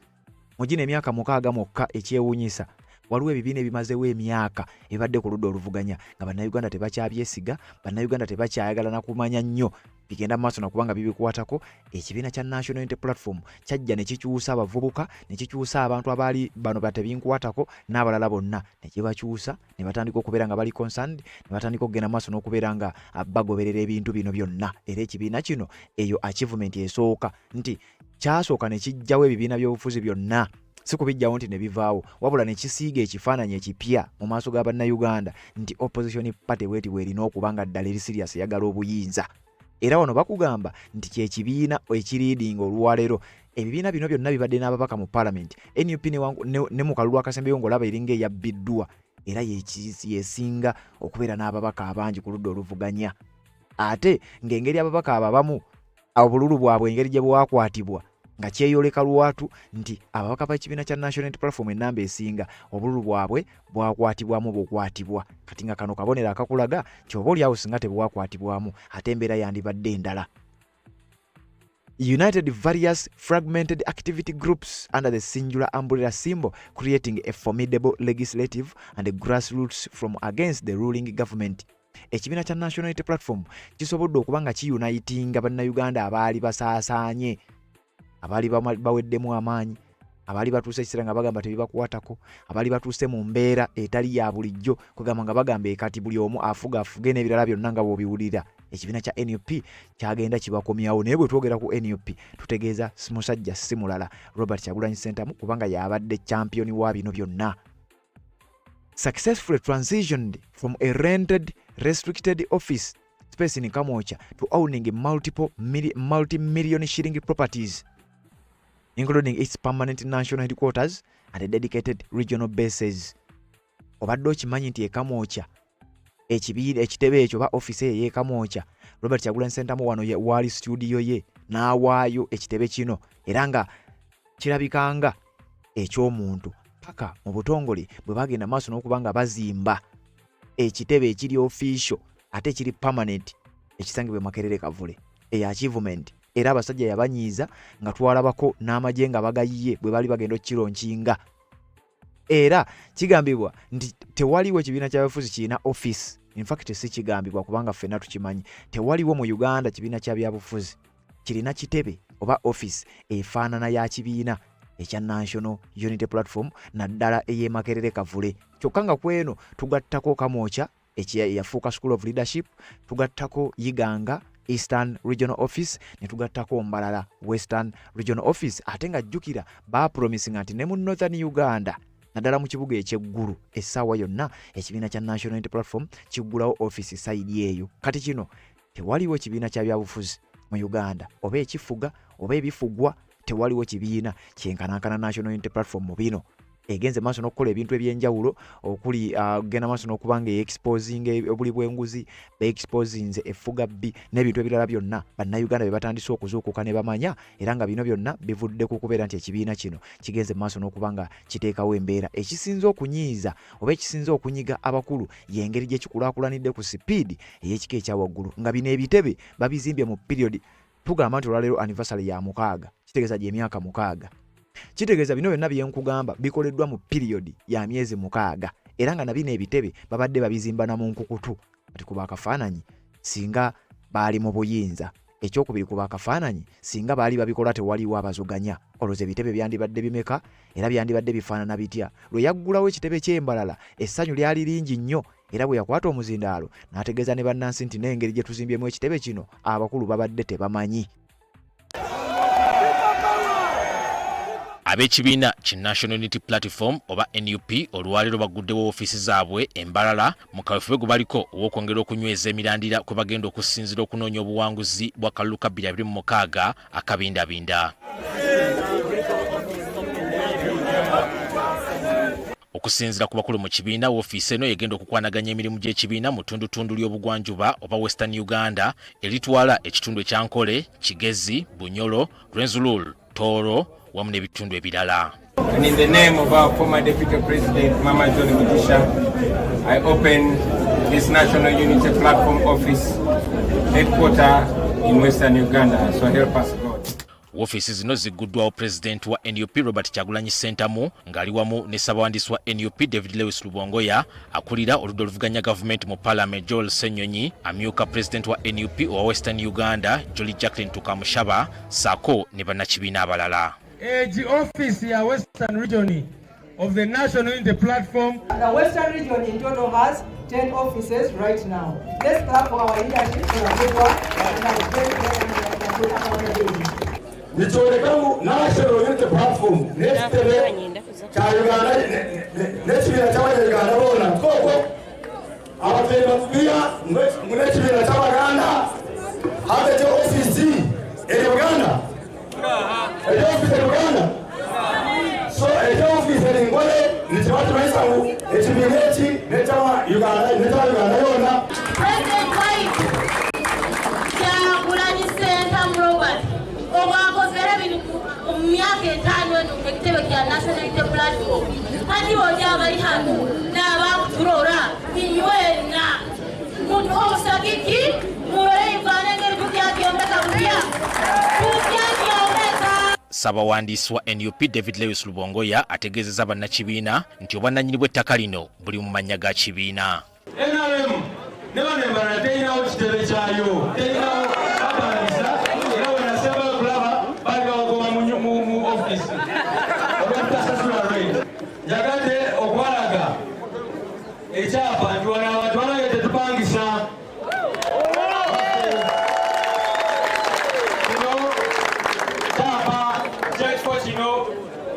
Mu gino emyaka 6 mwokka, ekyewuunyisa, waliwo ebibiina ebimazeewo emyaka ebibadde ku ludda oluvuganya nga Bannayuganda tebakyabyesiga, Bannayuganda tebakyayagala na kumanya nnyo bigenda mu maaso nakuba nga bibikwatako. Ekibiina kya National Unity Platform kyajja ne kikyusa abavubuka, ne kikyusa abantu abaali bano batebinkwatako n'abalala bonna, ne kibakyusa ne batandika okubeera nga bali concerned, ne batandika okugenda mu maaso n'okubeera nga bagoberera ebintu bino byonna. Era ekibiina kino, eyo achievement esooka nti kyasooka ne kijjawo ebibiina by'obufuzi byonna, si kubijjawo nti ne bivaawo, wabula ne kisiiga ekifaananyi ekipya mu maaso ga Bannayuganda nti opposition party bweti bwerina okuba nga ddala eri serious, eyagala obuyinza. Era wano bakugamba nti kyekibiina ekileadinga olwaleero. Ebibiina bino byonna bibadde n'ababaka mu parliament. NUP ne mu kalulu akasembeyo ng'olaba eringa eyabbiddwa, era yesinga okubeera n'ababaka abangi ku ludda oluvuganya, ate ng'engeri ababaka abo abamu obululu bwabwe engeri gye bwakwatibwa nga kyeyoleka lwatu nti ababaka b'ekibiina kya National Unity Platform ennamba esinga obululu bwabwe bwakwatibwamu bukwatibwa. Kati nga kano kabonero akakulaga nti oba oliawo singa tebwakwatibwamu, ate embeera yandibadde endala. United various fragmented activity groups under the singular umbrella symbol, creating a formidable legislative and a grassroots from against the ruling government. Ekibiina kya National Unity Platform kisobodde okuba nga kiunitinga Bannayuganda abaali basaasaanye, abaali baweddemu amaanyi, abaali batuuse ekiseera nga bagamba tebibakwatako, abaali batuuse mu mbeera etali ya bulijjo, kwegamba nga bagamba ekati buli omu afuga afuge n'ebirala byonna nga bw'obiwulira. Ekibiina kya NUP kyagenda kibakomyawo. Naye bwe twogera ku NUP tutegeeza musajja si mulala, Robert Kyagulanyi Ssentamu, kubanga y'abadde champion wa bino byonna. Successfully transitioned from a rented restricted office space in Kamwokya to owning multiple multi-million shilling properties, including its permanent national headquarters and dedicated regional bases. Obadde okimanyi nti ekamwokya ekibiina ekitebe ekyo oba offisi eyo ey'ekamwokya, Robert Kyagulanyi Ssentamu wano waali studio ye, n'awaayo ekitebe kino era nga kirabikanga eky'omuntu paka mu butongole bwe bagenda maaso n'okuba nga bazimba ekitebe ekiri official ate ekiri permanent ekisangibwa e Makerere Kavule. Eyo achievement era abasajja yabanyiiza nga twalabako n'amagye nga bagayiye bwe baali bagenda okukilaunchinga. Era kigambibwa nti tewaliwo ekibiina ky'abafuzi kirina office, infact si kigambibwa kubanga ffenna tukimanyi, tewaliwo mu Uganda kibiina kya byabufuzi kirina kitebe oba office efaanana ya kibiina ekya National Unity Platform, naddala ey'e Makerere Kavule. Kyokka nga kweno tugattako Kamwokya eyafuuka School of Leadership, tugattako Iganga Eastern Regional Office, ne tugattako Mbalala Western Regional Office. Ate nga jjukira bapromisinga nti ne mu Northern Uganda, naddala mu kibuga ekyeggulu, essaawa yonna ekibiina kya National Unity Platform kiggulawo office side eyo. Kati kino tewaliwo kibiina kya byabufuzi mu Uganda, oba ekifuga oba ebifugwa, tewaliwo kibiina kyenkanankana National Unity Platform mu bino. Egenze maaso n'okukola ebintu ebyenjawulo okuli genda maaso n'okuba nga exposing obuli bw'enguzi, beexposinze effuga bbi n'ebintu ebirala byonna Bannayuganda bye batandise okuzuukuka ne bamanya. Era nga bino byonna bivudde ku kubeera nti ekibiina kino kigenze maaso n'okuba nga kiteekawo embeera. Ekisinze okunyiiza oba ekisinze okunyiga abakulu y'engeri gye kikulaakulanidde ku sipiidi ey'ekika ekya waggulu, nga bino ebitebe babizimbye mu period tugamba nti olwaleero anniversary ya 6, kitegeeza gy'emyaka 6. Kitegeeza bino byonna byenkugamba bikoleddwa mu period ya myezi 6, era nga nabino ebitebe babadde babizimba na mu nkukutu. Kati kuba akafaananyi singa baali mu buyinza. Ekyokubiri, kuba akafaananyi singa baali babikola tewaliwo abazuganya, olowooza ebitebe byandibadde bimeka era byandibadde bifaanana bitya? Lwe yaggulawo ekitebe ky'Embalala essanyu lyali lingi nnyo. Era bwe yakwata omuzindaalo n'ategeeza ne bannansi nti n'engeri gye tuzimbyemu ekitebe kino abakulu babadde tebamanyi. Ab'ekibiina ki National Unity Platform oba NUP olwaleero bagguddewo ofiisi zaabwe e Mbarara mu kaweefube gwe baliko ow'okwongera okunyweza emirandira kwe bagenda okusinziira okunoonya obuwanguzi bw'akalulu ka 2026 akabindabinda. Okusinziira ku bakulu mu kibiina, woofiisi eno yegenda okukwanaganya emirimu gy'ekibiina mu ttundutundu ly'obugwanjuba oba Western Uganda eritwala ekitundu ekya Nkole, Kigezi, Bunyoro, Rwenzururu, Tooro wamu n'ebitundu ebirala. And in the name of our former Deputy President, Mama John Mugisha, I open this National Unity Platform office headquarter in Western Uganda. So help us God. Woofiisi zino zigguddwawo pulezidenti wa nup Robert Kyagulanyi Ssentamu ng'ali wamu ne ssabawandiisi wa nup David Lewis Lubongoya, akulira oludda oluvuganya gavumenti mu palamenti Joel Ssenyonyi, amyuka pulezidenti wa nup owa Western Uganda Jolly Jacqueline Tukamushaba ssaako ne bannakibiina abalala. Egi office ya Western Region of the National Unity Platform. The Western Region in total has 10 offices right now. Let's clap for our leadership for the good work and our very, very good accountability. Nikyoreka ngu National Unity Platform n'ekitebe kya Uganda n'ekibiina ky'abanyarwanda boona twokwo abatwire batubwira ngu n'ekibiina ky'Abaganda hati ekyo ofiisi eri Uganda ekyo ofiisi eri Uganda so ekyo ofiisi eri Nkole nikiba kimanyisa ngu ekibiina eki n'ekyaba Uganda n'ekyaba Uganda yoona. President waitu Kyagulanyi Ssentamu Robert obwakozere bino mu myaka etaano eno ekitebe kya National Unity Platform hati bonna abali hano n'abakuturora inywena mutuhe obusagiki murole Uganda engeri tukyagyombeka butya tukyagyombeka. Ssabawandiisi wa nup David Lewis Lubongoya ategeezezza bannakibiina nti obwannannyini bw'ettaka lino buli mu mannya ga kibiina. NRM ne bano embalala terinawo kitebe kyayo, terinawo bapangisa, era we nasembayo okulaba baali babagoba mu ofiisi olw'obutasasula rent. Njagadde okubalaga ekyapa nti wano abantu banange tetupangisa. Kino kyapa ky'ekifo kino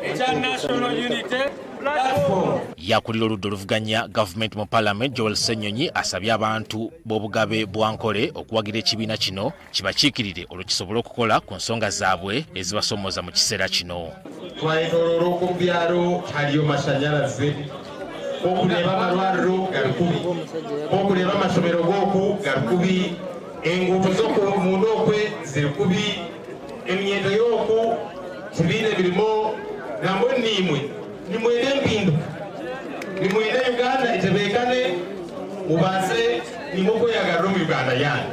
ekya National Unity Platform. Yakulira oludda oluvuganya gavumenti mu palamenti Joel Ssenyonyi asabye abantu b'obugabe bwa Nkole okuwagira ekibiina kino kibakiikirire olwo kisobole okukola ku nsonga zaabwe ezibasomooza mu kiseera kino. Twayetooloora okwo mu byaro hariyo mashanyarazi, okureeba amarwariro gari kubi, okureeba amashomero g'oku gari kubi, enguuto z'oku munda okwe ziri kubi, emyendo y'oku tibiine mirimo, nambwenu naimwe nimwenda empinduka, nimwenda Uganda etebeekane, mubaase nimwe okweyagarira omu Uganda yaanyu.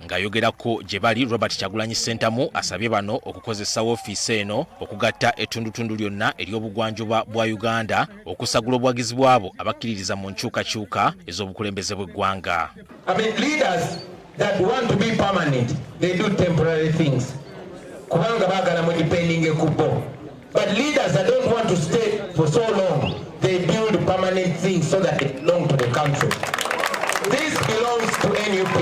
Ng'ayogerako gye bali, Robert Kyagulanyi Ssentamu asabye bano okukozesa woofiisi eno okugatta ettundutundu lyonna ery'obugwanjuba bwa Uganda okusagula obuwagizi bw'abo abakkiririza mu nkyukakyuka ez'obukulembeze bw'eggwanga. I mean, leaders that want to be permanent, they do temporary things. Kubanga baagala mu depending ku bo. But leaders that don't want to stay for so long, they build permanent things so that they belong to the country. This belongs to NUP,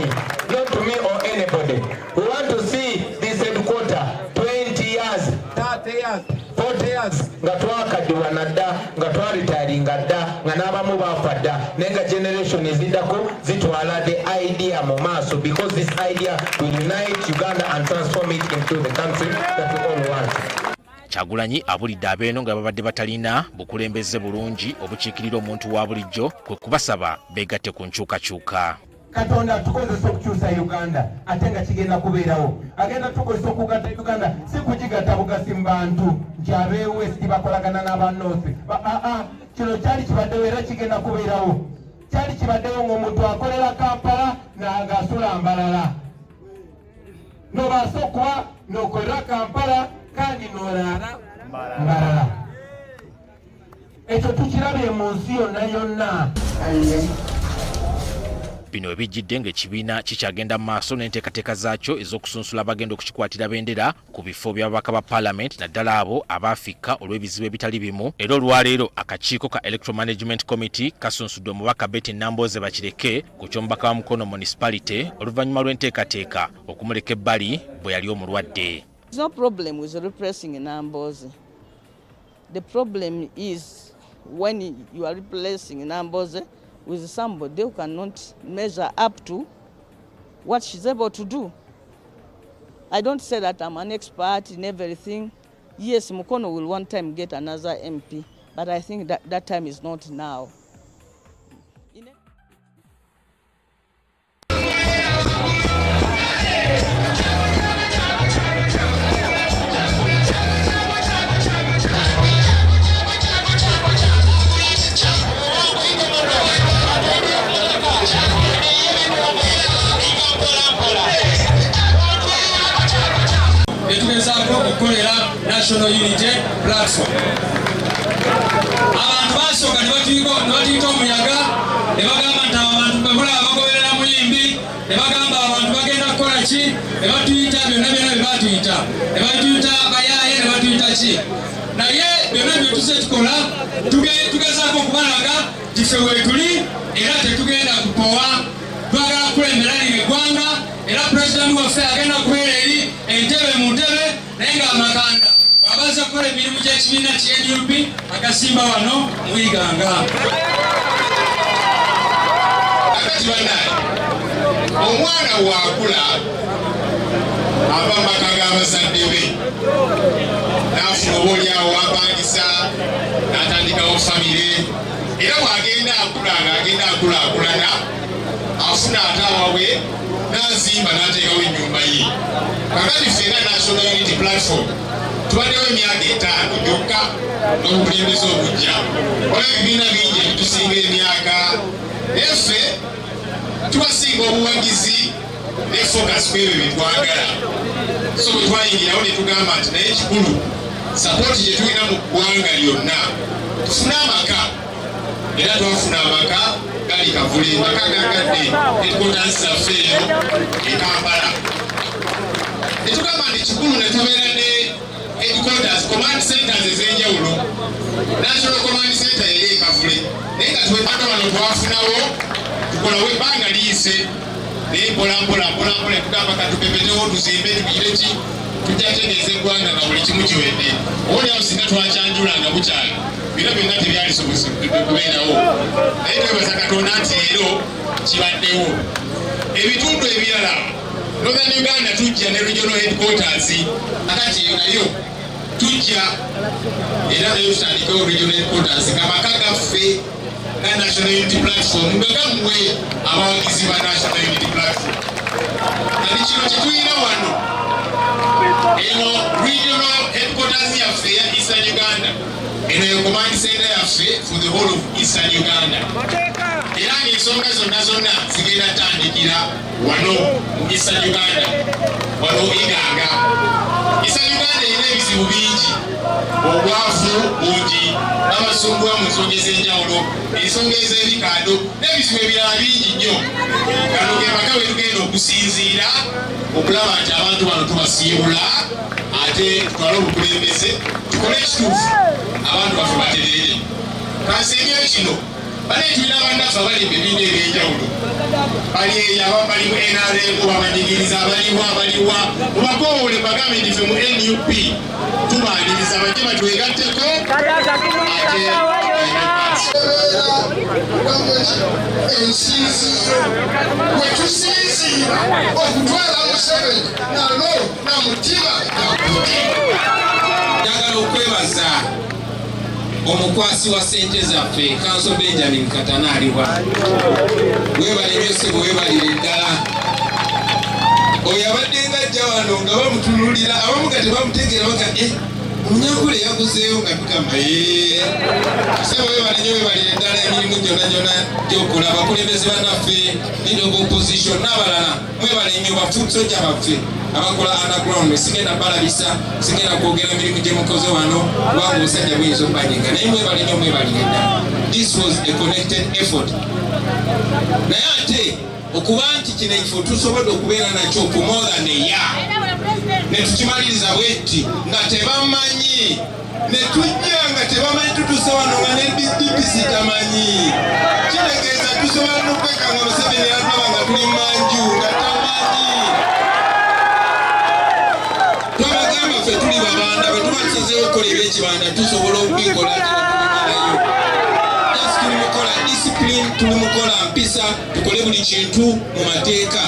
not to me or anybody. We want to see this headquarter 20 years, 30 years, 40 years, nga twakaddiwa nadda, nga twaretiringa dda, nga n'abamu baafa dda, naye nga generation eziddako zitwala the idea mu maaso, because this idea will unite Uganda and transform it into the country that we all want. Kyagulanyi abulidde abeeno nga babadde batalina bukulembeze bulungi obukiikirira omuntu wa bulijjo kwe kubasaba beegatte ku nkyukakyuka. Katonda atukozesa okukyusa Uganda ate nga kigenda kubeerawo. Agenda tukozesa okugatta Uganda, si kugigatta bugasi mu bantu nti ab'e West bakolagana n'aba North. Aa, kino kyali kibaddewo era kigenda kubeerawo. Kyali kibaddewo ng'omuntu akolera Kampala ng'asula Mbarara. Nobaasa okuba n'okolera Kampala kandi n'oraara Mbarara. Ekyo tukirabye mu nsi yonna yonna. Bino we bijjidde ng'ekibiina kikyagenda mu maaso n'enteekateeka zaakyo ez'okusunsula abagenda okukikwatira bendera ku bifo by'ababaka ba palamenti naddala abo abaafikka olw'ebizibu ebitali bimu. Era olwaleero akakiiko ka Electoral Management Committee kasunsudde omubaka Betty Nambooze Bakireke ku ky'omubaka wa Mukono Municipality oluvannyuma lw'enteekateeka okumuleka ebbali bwe yali omulwadde. There's no problem with replacing Nambooze. The problem is when you are replacing Nambooze with somebody who cannot measure up to what she's able to do. I don't say that I'm an expert in everything. Yes, Mukono will one time get another MP, but I think that that time is not now. Byetugezaako okukolera National Unity Platform. Abantu basooka ne batuyita omuyaga, ne bagamba nti abo abantu bebulaba bagoberera muyimbi, ne bagamba abantu bagenda kukola ki, ne batuyita byonna byonna bye batuyita, ne batuyita bayaaye, ne batuyita ki. Naye byonna bye tuzze tukola tugezaako okubalaga nti ffe weetuli era tetugenda kupowa. Twagala kukulembera lino eggwanga era pulezidenti waffe agenda kubeera eri entebe mu ntebe, naye nga amakanda bw'abaza kukola emirimu gy'ekibiina ki NUP agasimba wano mu Iganga. Kakati bannange, omwana bw'akula ava mu maka g'abazadde be n'afuna oba oliawo wapangisa n'atandikawo famire, era bw'agenda akula ng'agenda akulaakulana afuna ate awawe n'azimba n'ateekawo ennyumba ye. Kakati ffe nga National Unity Platform tubaddewo emyaka 5 gyokka n'obukulembeze obujja. Waliwo ebibiina bingi ebitusinga emyaka, naye ffe tubasinga obuwagizi ne focus ku ebyo bye twagala. So bwe twayingirawo ne tugamba nti naye kikulu sapooti gye tulina mu ggwanga lyonna tufune amaka, era twafuna amaka gali Kavule, maka gagadde headquarters zaffe eyo e Kampala. Ne tugamba nti kikulu ne tubeera ne headquarters command centers ez'enjawulo. National Command Center yeri e Kavule, naye nga twepanga wano twafunawo tukolawo ebbanga liyise, naye mpola mpola mpola mpola tugamba katupepetewo tuzimbe tugire ki, tujja kutegeeza eggwanga nga buli kimu kiwedde. Oba singa twakyanjula nga bukyali, bino byonna tebyalisobose kubeerawo, naye twebaza Katonda nti leero kibaddewo. Ebitundu ebirala Northern Uganda tujja ne regional headquarters, akati eyo nayo tujja era nayo tutandikewo regional headquarters nga maka gaffe nga National Unity Platform, nga gammwe abawagizi ba National Unity Platform. Kati kino kyetulina wano, eno regional headquarters yaffe eya Eastern Uganda, eno ye command center yaffe for the whole of Eastern Uganda, era ng'ensonga zonna zonna zigenda tandikira wano mu Eastern Uganda, wano Iganga. Eastern Uganda erina ebizibu bingi, obwavu bungi, babasumbuwa mu nsonga ez'enjawulo, ensonga ez'ebikando n'ebizibu ebirala bingi nnyo. Gano ge maka we tugenda okusinziira okulaba nti abantu bano tubasiibula, ate tutwale obukulembeze tukole ekituufu abantu baffe batereere. Kansiimye kino, bane tulina bannaffe abali mu bibiina ebyenjawulo, bali eyo, abamu bali mu NRM babanyigiriza, abaliwa abaliwa mubakoowole bagambe nti ffe mu NUP tubaaniriza, bajje batwegatteko. Ate ensinziiro bwe tusinziira okutwala Museveni nalo na mutima nakuti. Njagala okwebaza omukwasi wa ssente zaffe Kanso Benjamin Katana aliwa, webale nnyo ssebo, webalire ddala. Oyo abadde nga ajja wano nga bamutunuulira, abamu nga tebamutegeera, baga Omunyankole yaguzeeyo, nga tugamba ssebo webale nnyo, webalire ddala emirimu gyonna gyonna gyokola. Abakulembeze bannaffe, leader of opposition n'abalala, mwebale nnyo, ba foot soldier baffe abakola underground. Sigenda balabisa, sigenda kwogera mirimu gye mukoze wano kubanga obusajja buyinza okubanyiga, naye mwebale nnyo, mwebalire ddala. This was a connected effort, naye ate Okuba nti kino ekifo tusobodde okubeera nakyo for more than a year, ne tukimaliriza bwetti nga tebamanyi, ne tujja nga tebamanyi, tutuse wano nga ne DPC tamanyi, kitegeeza tusobola n'okweka nga Museveni atulaba nga tuli manju nga tamanyi. Twabagamba ffe tuli babanda, bwe tuba tusazeewo okukola ebyekibanda tusobola okubikola, tubimalayo. Just tuli mukola discipline, tuli mukola mpisa, tukole buli kintu mu mateeka,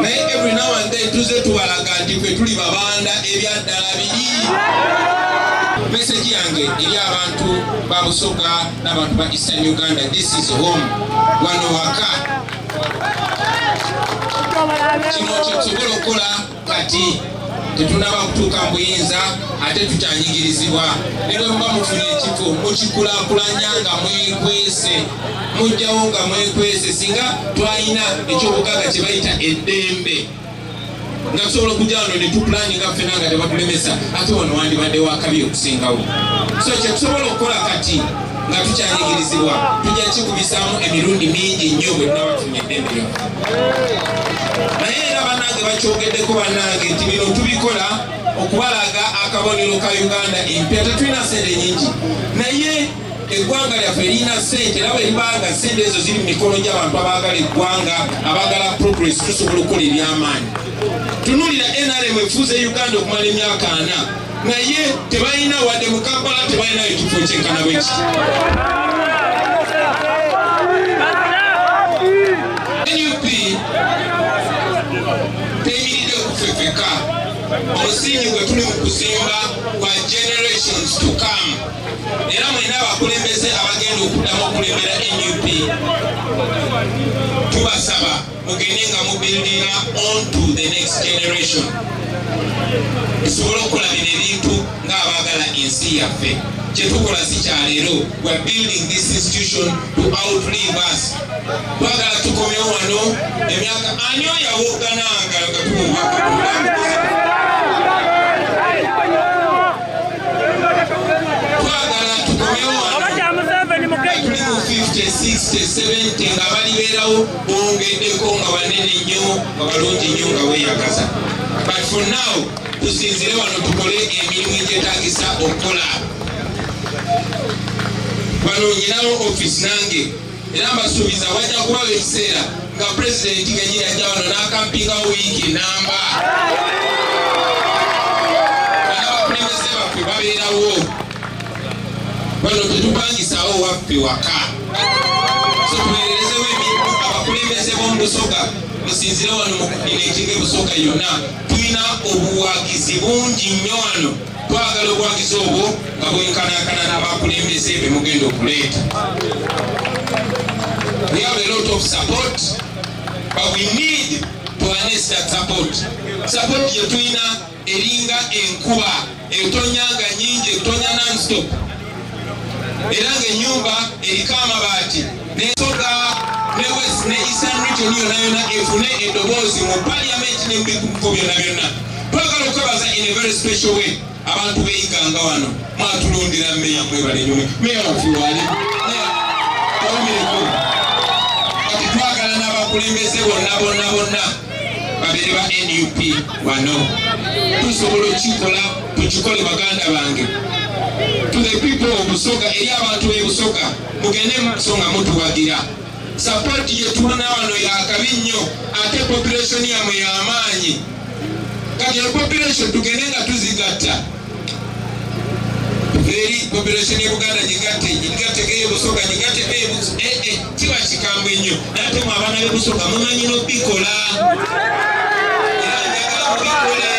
naye every now and then tuze tubalaga nti ffe tuli babanda ebyaddala biri. Message yange eri abantu ba Busoga n'abantu ba Eastern Uganda, this is home, wano waka. Kino kyetusobola okukola kati, tetunaba kutuuka mu buyinza, ate tukyanyigirizibwa. Ne bwe muba mufuna ekifo, mukikulaakulanya nga mwekwese, mujjawo nga mwekwese. Singa twalina ekyobugagga kye bayita eddembe, nga tusobola okujja wano ne tupulaninga ffena nga tebatulemesa, ate wano wandibadde wakabi okusingawo. So kyetusobola okukola kati nga tukyanyigirizibwa, tujja kikubisaamu emirundi mingi nnyo bwe tunaba tufunye eddembe lyaffe. Naye era bannange bakyogeddeko, bannange, nti bino tubikola okubalaga akabonero ka Uganda empya. Tetulina sente nyingi, naye eggwanga lyaffe lirina sente, era bwe libanga sente ezo ziri mu mikono gy'abantu abaagala eggwanga, abaagala progress, tusobola okukola eby'amaanyi. Tunulira NRM efuuze Uganda okumala emyaka 40, naye tebalina wadde mu Kampala, tebalinayo kifo kyenkana bwe kiti. NUP teyimiridde kuffe ffekka. Omusingi gwe tuli mu kuzimba gwa generations to come, era mwena abakulembeze abagenda okuddamu okulembera NUP, tubasaba mugende nga mubuildinga on to the next generation, tusobole okukola bino ebintu ng'abaagala ensi yaffe. Kyetukola si kyaleero. We are building this institution to outlive us. Twagala tukomewo wano emyaka ani oyo awoggananga nga tuli twagala tukomewo wano tuli mu 50, 60, 70, nga balibeerawo bongeddeko, nga banene nnyo, nga balungi nnyo, nga weeyagaza. But for now, tusinzire wano tukole emirimu egyetagisa okukola wano. Nyinawo office nange, era mbasuubiza wajja kubawo ekiseera nga pulezidenti kenyini ajja wano n'akampingawo wiiki namba, n'abakulembeze baffe babeerawo wano. Tetupangisaawo waffe waka, so tuweererezewo emirimu. Abakulembeze b'omu Busoga, musinzire wano mu coordinating Busoga yonna. Tulina obuwagizi bungi nnyo wano, twagala obuwagizi obwo nga bwenkanankana n'abakulembeze be mugenda okuleeta. We have a lot of support, but we need to harness that support. Support gye tulina eringa enkuba etonya nga nyingi, etonya nonstop, era ng'ennyumba eriko amabaati. Nesoga ne West ne Eastern Region yonna yonna efune eddoboozi mu parliament ne mubifo byonna byonna. Twagala okwebaza in a very special way abantu b'e Iganga wano, mwatulondera meya, mwebale nnyo. Meya waffe wali tawumireko. Kati twagala n'abakulembeze bonna bonna bonna babeere ba NUP wano. Tusobola okukikola, tukikole baganda bange. To the people of Busoga, eri abantu b'e Busoga, mugende maaso nga mutuwagira. Support ye tubona wano yakabi nnyo, ate population yammwe y'amaanyi. Kati eno population tugende nga tuzigatta, eri population ye Buganda gigatte, gigatteko eye Busoga, gigatteko eye. Kiba kikambwe nnyo, naye ate mwe abaana b'e Busoga mumanyi n'obikola, era njagala mubikole.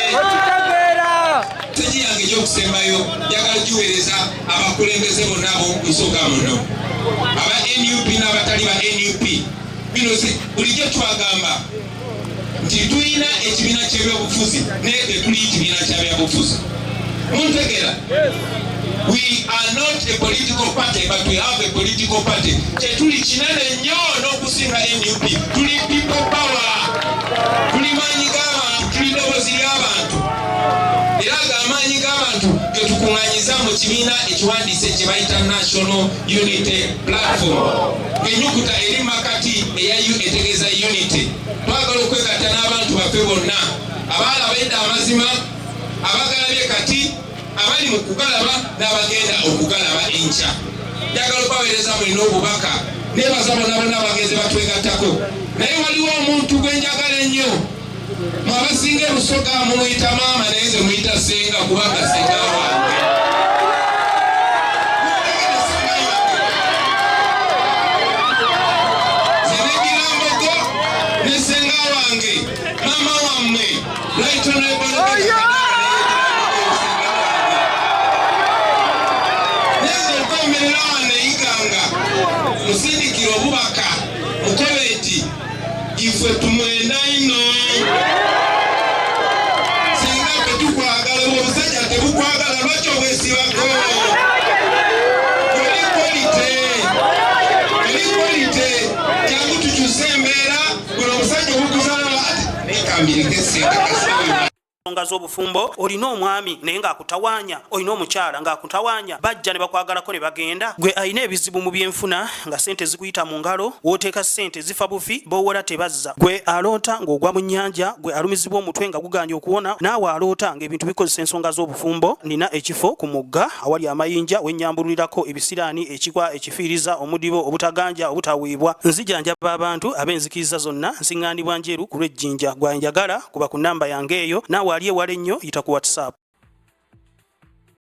Message yange ey'okusembayo njagala giweereza abakulembeze bonna ab'omu Busoga muno, aba NUP n'abatali ba NUP. Bino bulijjo twagamba nti tulina ekibiina ky'ebyobufuzi, naye tetuli kibiina kya byabufuzi. Muntegeera? We are not a political party, but we have a political party. Kyetuli kinene nnyo n'okusinga NUP. Tuli people power, tuli maanyi g'abantu, tuli ddoboozi ly'abantu, era g'amaanyi g'abantu getukuŋŋanyiza mu kibiina ekiwandiise kye bayita National Unity Platform. Ng'ennyukuta eri makati eya U etegeeza unity. Twagala okwegatta n'abantu baffe bonna abaalaba edda amazima, abagalabye kati, abali mu kugalaba n'abagenda okugalaba enkya. Njagala okubaweereza mulina obubaka. Nebaza bonna bonna abagenzi batwegattako, naye waliwo omuntu gwe njagala ennyo. Mwe abasinga ebusoga mumuyita maama, naye nze muyita senga, kubanga senga wange. Zenegirambogo ne senga wange, maama wammwe, Right Honorable Neze okwemerera wano eyiganga musindikira obubaka mukobe nti ife tumwenda ino singa ffe tukwagala. Obwo obusajja tebukwagala, lwaki obwesibako? Oli quality, oli quality. Jangu tukyuse embeera. Guno omusajja obukuzaala ati nekambireke senga kasiwe. Ensonga z'obufumbo, olina omwami naye ng'akutawaanya, olina omukyala ng'akutawaanya, bajja ne bakwagalako ne bagenda. Gwe alina ebizibu mu byenfuna nga ssente zikuyita mu ngalo, w'oteeka ssente zifa bufi, b'owola tebazza. Gwe aloota ng'ogwa mu nnyanja, gwe alumizibwa omutwe nga gugaanye okuwona, naawe aloota ng'ebintu bikozesa ensonga z'obufumbo, nina ekifo ku mugga awali amayinja we nnyambululirako ebisiraani, ekikwa, ekifiiriza, omudibo, obutaganja, obutaweebwa. Nzijanjaba abantu ab'enzikiriza zonna, nsiŋŋaanibwa Njeru ku lw'e Jinja. Gwe anjagala kuba ku nnamba yange eyo, naawe ali ewala ennyo yita ku WhatsApp.